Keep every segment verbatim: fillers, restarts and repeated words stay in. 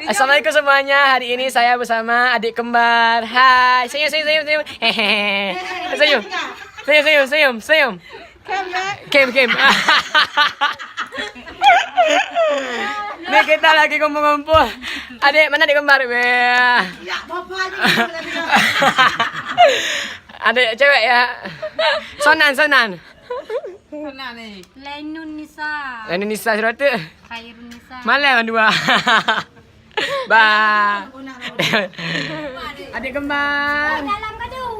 Assalamualaikum semuanya. Hari ini saya bersama adik kembar. Hai. Senyum, senyum, senyum, senyum. Hehehe. Senyum. Senyum, senyum, senyum, senyum. Kem, kem. Ni kita lagi kumpul-kumpul. Adik, mana adik kembar? Weh. Adik cewek ya. Sonan, sonan. Sonan ni. Lainun Nisa. Lainun Nisa sudah tu. Khairun Nisa. Malam dua. Ba. Adik kembar.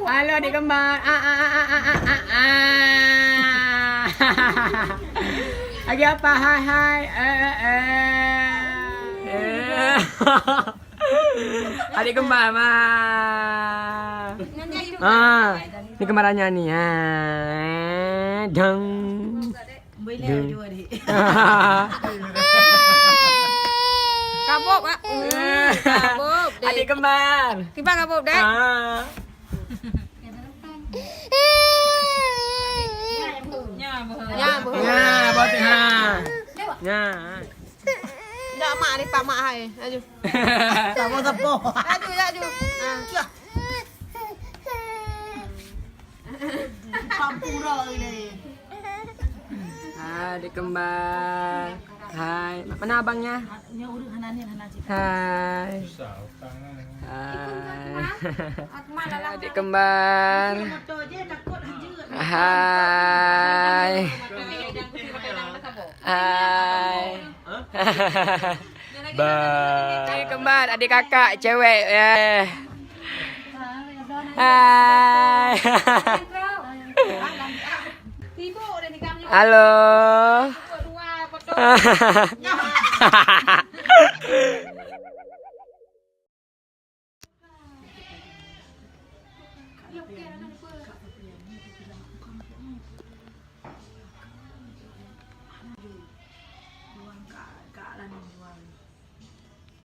Halo adik kembar. Ah, ah, ah. Lagi apa? Hai, hai. Eh, eh, eh. Eh. Adik kembar, ma. Ah, ni kembarannya ni. Ah, dang. Boleh dua, Dik. Kabok, Wak. Hmm, kabok, Dek. Adik kembar. Kiban kabok, Dek. Ah. Nya, boh. Nya, boh. Nya, boh, ha. Nya. Dak mak ni, pak mak hai. Laju. Sapo, sapo. Laju, laju. Ha. Pampura ni. Hai, adik kembar. Hai, mana abangnya? Hai. Hai. Adik kembar. Hai. Hai. Ba. Adik kembar, adik kakak cewek. Eh. Hai. Halo.